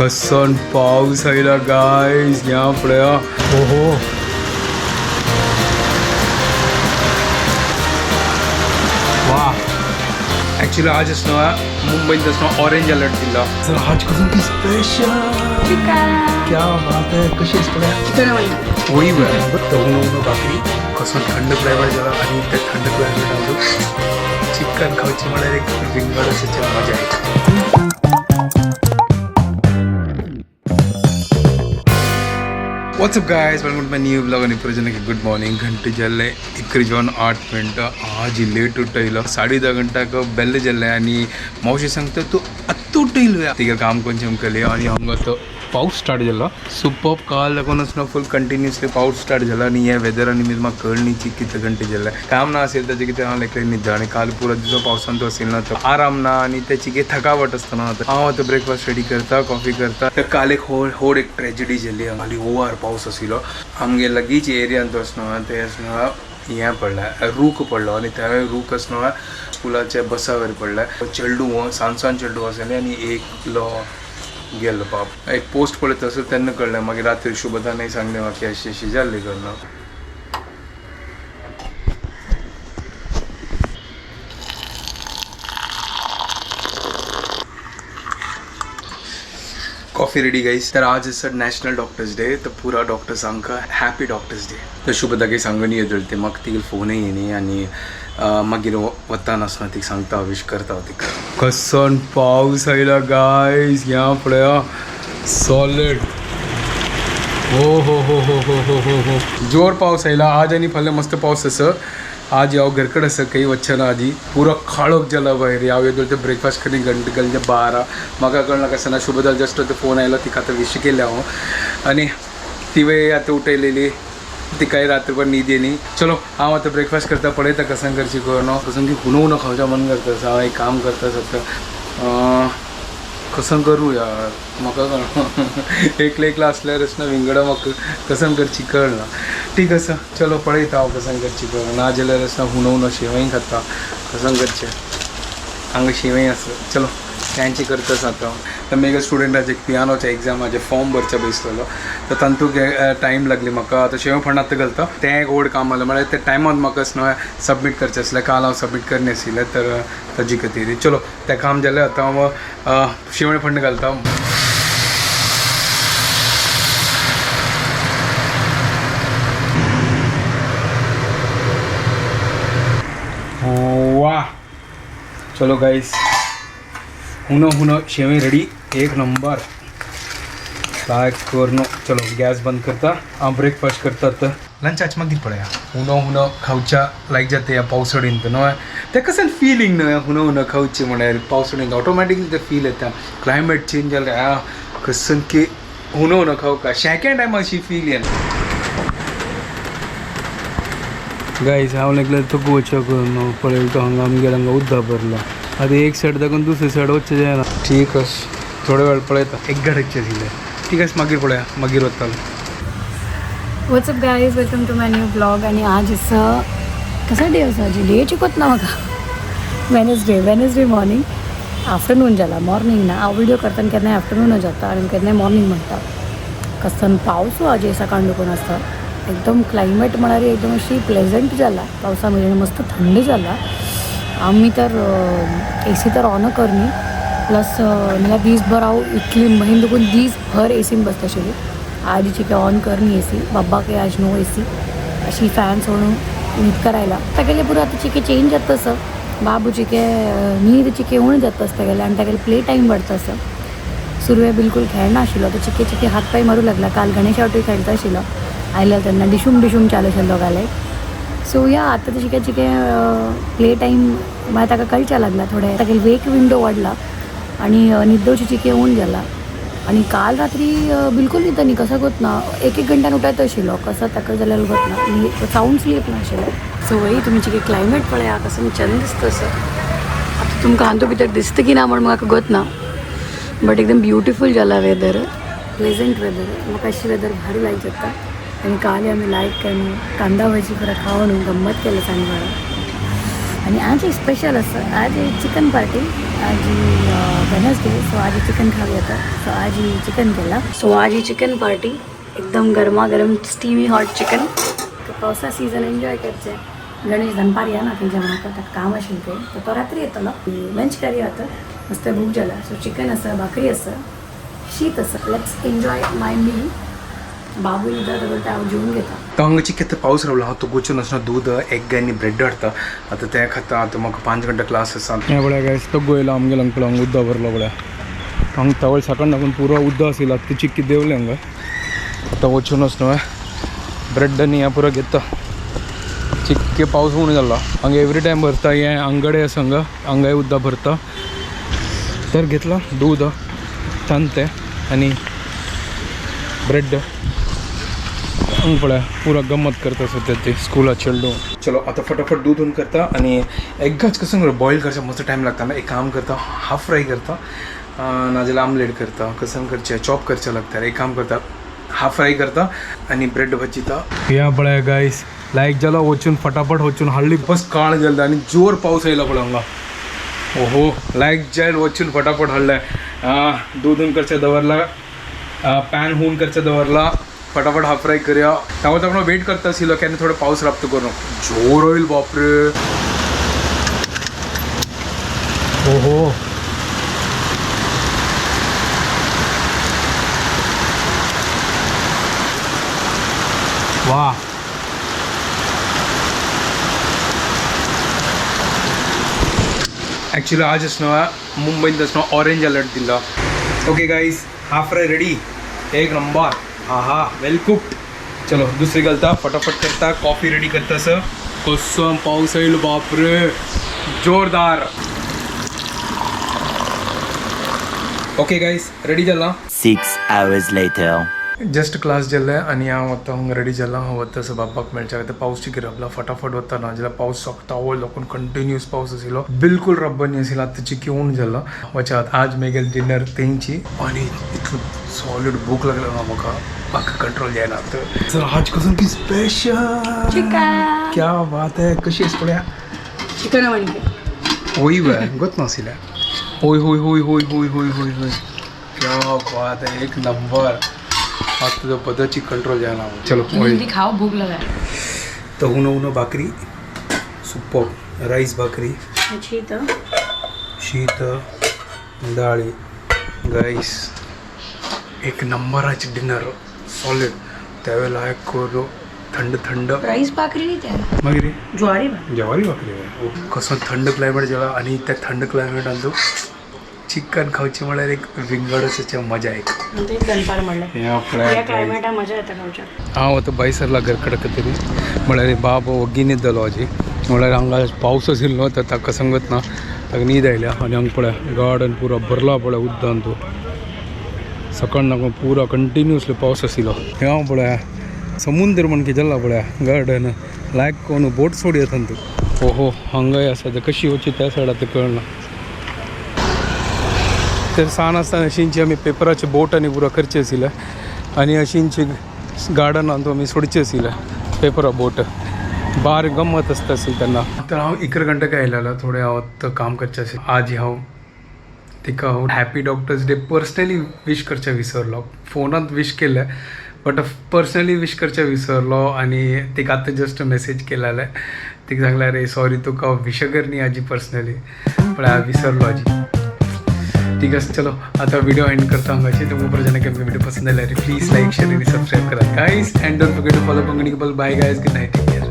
कसन पाऊस आयला गायस ह्या पळया. ओहो वा, ॲक्च्युली आज असं मुंबईत असं ऑरेंज अलर्ट दिला. सर आज कसं की स्पेशल क्या बात आहे. कशी असते वही बरं भाकरी कसं थंड फ्लेवर झाला आणि त्या थंड फ्लेवर अजून चिकन खायची मला एक विंगड अशी मजा आहे. What's up guys, welcome to my new blog. आणि प्रजन की गुड मॉर्निंग. घंटे जाल्ले 1:08. आज लेट उठयलो, 10:30 घंटाक बेल जाल्लें आनी मावशी सांगता तूं आत्तां उठयलो. तिका काम कोण चमकली आनी हांगा तो पावस स्टार्ट जालो. सुपर काल लागून ना फुल कंटिन्युअसली पावस स्टार्ट जाला आनी ह्या वेदरान मी म्हाका कळनी कितले घंटे जाल्ले. काम ना असेल ताचे कितें हांव लेखले न्हिद आनी काल पुरो दिसो पावसान तो असेल ना तो आराम ना आनी त्याची कितें थकावट आसता ना. हांव आतां ब्रेकफास्ट रेडी करता, कॉफी करता. तर काल एक होड एक ट्रेजिडी जाली. खाली ओवार पावस आशिल्लो आमगे लागींच एरियान तो आसना ते आसना हें पडला, रूख पडलो आनी त्या रूख आसना स्कुलाच्या बसावर पडला. चेडूं सान सान चेडूं आसलें आनी एकलो गेल्लो बाप. एक पोस्ट पळयत आसलो तेन्ना कळ्ळें. मागीर रात्री शुभदानय सांगलें म्हाका अशी अशी जाल्ली करून. Coffee ready guys. तर आज सर नॅशनल डॉक्टर्स डे, तर पुरा डॉक्टर्सांक हॅपी डॉक्टर्स डे. तर शुभदाके सांगून येतले ते म्हाका तिगेलो फोनय येयनी आनी मागीर वतान आसना तिका सांगता, विश करता तिका. कसन पावस आयला गायस ह्या पळया सॉलिड. हो हो हो हो हो हो हो हो जोर पावस आयला आज आनी फाल्यां मस्त पावस आसा. आज हांव घरकड आसा, काही वचना ना. आजी पुरो काळोख जाला भायर. हांव येदोळ ते ब्रेकफास्ट करी घंटे गल्ले 12. म्हाका कळना कसं ना. शुभदाल जस्ट ते फोन आयलो, तिका आतां विश केलें हांव आनी तिवें आतां उठयलेली, तिकाय रात्रभर न्हीद येयली. चलो हांव आतां ब्रेकफास्ट करता, पळयता कसन करची करून. कसं की हुनो हुनो खावच्या मन करता. हांव एक काम करता सद्या, कसं करूं यार म्हाका कळना. एकले एकलो आसल्यार ना विंगडा म्हाका कसं करची कळना. ठीक आसा, चलो पळयता हांव कसं करची कळना. ना जाल्यार आसना हुनो हुनो शेवय खाता. कसं करचें, हांगा शेवय आसा. चलो त्यांची करता आतां. तर मेगे स्टुडंटाचे पियानोच्या एग्जामाचे फॉर्म भरचे बसलेलो, तर तांतूक टायम लागली म्हाका. आतां शेव फंड आतां घालता तें एक व्हड काम जालें. म्हळ्यार त्या टायमान म्हाका न्हय सबमीट करचें आसलें. काल हांव सबमीट करनाशिल्लें तर ताजी खातीर. चलो तें काम जालें, आतां हांव शेवणे फंड घालता. वा चलो गाईस, हुनो हुनो शेवई रेडी, एक नंबर काय करणो. चलो गॅस बंद करता, हांव ब्रेकफास्ट करता. तर लंचाच मागीर पळया. हुनो हुनो खावच्या लायक जाता ह्या पावसाडीन. तर न्हय तें कसं फिलींग न्हय हुनो हुनो खावचें म्हळ्यार पावसाडीन ऑटोमॅटिकली तें फील येता. क्लायमेट चेंज जाल्यार कसं की हुनो हुनो खावका शेकेंड टायम अशी फील येना. गाईस हांव लागले तो गोवच्या करून पळय तो हांगा आमगेर हांगा उदक भरला. आतां एक सायड दाखोवन दुसरे सायड वचचें जायना. ठीक आसा, थोडो वेळ पळयता. एक गाडयेचे आशिल्लें. ठीक आसा, मागीर पळया, मागीर वतालो. What's up guys, welcome to my new blog. आणि आज असं कसा डे आसा, आजी डे चिकत ना म्हाका. वेनसडे मॉर्निंग, आफ्टरनून जाला, मॉर्निंग ना. हांव व्हिडिओ करतना केन्नाय आफ्टरनून जाता आनी केन्नाय मॉर्निंग म्हणटा. कसन पावस आजी सकाळ दुखून आसता. एकदम क्लायमेट म्हळ्यार एकदम अशी प्लेजंट जाला. पावसा म्हणजे मस्त थंड जाला. आम्ही तर एसी तर ऑन करनी प्लस मला दीसभर हांव इतली म्हयन दुखून दीसभर एसीन बसता आशिल्ली. आज चिके ऑन करनी एसी, बाब्बा के आज नो एसी. अशी फॅन सोडून न्हीद करायला तागेले पुरो. आतां चिके चेंज जाता तसं बाबू चिके न्हीद चिके उण जाता आसता गेले आनी तागेले प्ले टायम वाडता आसा. सुरवे बिलकुल खेळना आशिल्लो, तो चिके चिके हात पाय मारूं लागला. काल गणेश आवटूय खेळता आशिल्लो, आयलो तेन्ना डिशूम डिशूम चालू आशिल्लो दोगांले. सो या आतां ते चिके चिके प्ले टायम मागीर ताका कळच्या लागला थोडें. तागेले वेक विंडो वाडला आनी न्हिदोची चिके उण जाला. आणि काल रात्री बिलकुल न्हिद न्ही कसो गोत ना, एक एक घंट्यान उठायत आशिल्लो. कसो ताका जाल्यार गोत ना, सावंड स्लीप नाशिल्लो. सो वय तुमी चिके क्लायमेट पळया कसं चंद दिसता असं. आतां तुमकां हातूंत भितर दिसता की ना म्हण म्हाका गोत ना, बट एकदम ब्युटिफूल जाला वेदर, प्लेजंट वेदर. म्हाका अशी वेदर भारी लायक जाता. आनी काल आमी लायक केलो कांदा भाजी पुरा खावन गम्मत केलं सांजवेळा. आणि आज एक स्पेशल असं, आज चिकन पार्टी. आज वेनसडे, सो आज चिकन खाऊया. तर सो आज चिकन केला. सो आज ही चिकन पार्टी, एकदम गरमागरम स्टीमी हॉट चिकन. पावसा सीझन एन्जॉय करचे. गणेश दनपार या ना, ते जेवणाक ताका काम आशिल्लें ते, तर तो रात्री येतलो. लंच करूया आता. मस्त भूक जाला. सो चिकन आसा, भाकरी आसा, शीत आसा. Let's enjoy my meal. बाबू येता तर हांव जेवून घेता. तो हांगाची कितें पावस रावला हांव तुगोचून वचना दूद, एग आनी ब्रेड हाडता. आतां तें खाता. आतां म्हाका 5 घंटा क्लास आसा. हें पळय गायस, तो येयला आमगेलो हांगा, पळय हांगा उदक भरलो. पळय हांगा तवळ सकाळ लागून पुरो उदक आशिल्लो. आतां चिक्की देंवले हांगा. आतां वचून वच ब्रेड आनी हें पुरो घेता. चिक्के पावस उणो जाला. हांगा एवरी टायम भरता. हें अंगडे आसा हांगा, हांगाय उदक भरता. तर घेतला दूद, तांतें आनी ब्रेड. हांगा पळय पुरा गम्मत करता सद्या ते स्कुला चेडूं. चलो आता फटाफट दूध हून करता आणि एग्गाच कसं बॉईल करचा मस्त टायम लागता ना. एक काम करता, हाफ फ्राय करता नाजाल्यार आमलेट करता. कसं करचें, चॉप करचें लागता. एक काम करता, हाफ फ्राय करता आणि ब्रेड भाजिता. या पळय गायस, लायक जाला वचून फटाफट वचून हाडली. बस काळ जाल्लो आणि जोर पावस येयला पळय हांगा. ओहो, लायक जायल वचून फटाफट हाडलें. दूध हून करचें दवरला, पॅन हून करचें दवरला. फटाफट हाफ फ्राय करूया. त्यामुळे आपण वेट करता आशिल्लो केन्ना थोडो पावस राबतो करून. जोर होईल बापरे. ओहो, वा, ॲक्च्युली आजच ना मुंबईत ना ऑरेंज अलर्ट दिला. Okay guys, half fry ready, एक नंबर. हा हा, वेल कुक्ड. चलो दुसरी घालता, फटाफट करता, कॉफी रेडी करता. सर कसं पाऊस येईल बापरे, जोरदार. ओके गाईज, रेडी जाला. 6 hours later. Just class जाल्लें आनी हांव आतां हांगा रेडी जाला. हांव वता सो बापाक मेळच्या खातीर. पावस चिकी राबला. फटाफट वता ना जाल्यार पावस सोंपता. लोकून कंटिन्युअस पावस आशिल्लो, बिलकुल रब्बर न्ही आशिल्लो. आतां चिकी उण जालो. वचात आज मेगेल डिनर तेंची आनी इतलो सॉलिड भूक लागला ना म्हाका, म्हाका कंट्रोल जायना. तर सर आज कसं की स्पेशल चिकन. क्या बात है, कशी आसा पळया. चिकन म्हणके. होय बे गोत नाशिल्लें. होय होय होय होय होय होय होय होय, क्या बात है, एक नंबर. आता तो पदाची कंट्रोल जायना. चलो होय. जल्दी खाओ, भूक लगा है. तर उनो उनो भाकरी, सुपर राईस भाकरी. शीत. शीत, डाळी. गाईस, एक नंबराची डिनर सॉलिड. त्यावेळेला एक करू थंड थंड. राईस भाकरी नाही त्या. मागीर ज्वारी भाकरी. ज्वारी भाकरी आहे. कसं थंड क्लायमेट जाला आणि त्या थंड क्लायमेटान तूं चिकन खावचें म्हळ्यार एक विंगडच मजा एक. तेच दनपार म्हणलं. हे या क्लायमेटा मजा येता खावच्या. हांव आतां भायसरला घर कडक तरी म्हळ्यार बाब वग्गी न्हिदलो आजी. म्हळ्यार हांगा पावस आशिल्लो तर ताका सांगत ना, ताका न्हीद आयल्या. आनी हांगा पळय गार्डन पुरो भरला पळय उदकान. तूं सकाळ नाका पुरा कंटिन्युअसली पावस आशिल्लो. हें हांव पळय समुद्र म्हणके जाला पळय गार्डन. लायक कोण बोट सोड येता तूं. ओहो, हांगाय आसा. तर कशी वचची त्या सायडा तें कळना. तर सान आसतना अशींची आमी पेपराचे बोट आनी पुरो करचे आशिल्ले आनी अशींची गार्डनान आमी सोडचे आशिल्ले पेपरा बोट. बार गम्मत आसता आशिल्ली तेन्ना. तर हांव 11 घंटे आयलेलो. थोडें हांव आतां काम करचें आशिल्लें. आज हांव तिका हांव happy doctors day personally wish करचें विसरलो. फोनांत विश केलें बट पर्सनली विश करचें विसरलो आनी तिका आतां जस्ट मेसेज केलेलें. तिका सांगलें, अरे सॉरी, तुका विश कर न्ही आजी पर्सनली, पण हांव विसरलो आजी. ठीक आहे, चलो आता व्हिडिओ एंड करता हांगाची. तुमकां परत जेन्ना व्हिडिओ पसंत आल्यार प्लीज लाईक, शेअर आणि सबस्क्राईब करा guys, and don't forget to follow Konkani couple. Bye guys, good night, take care.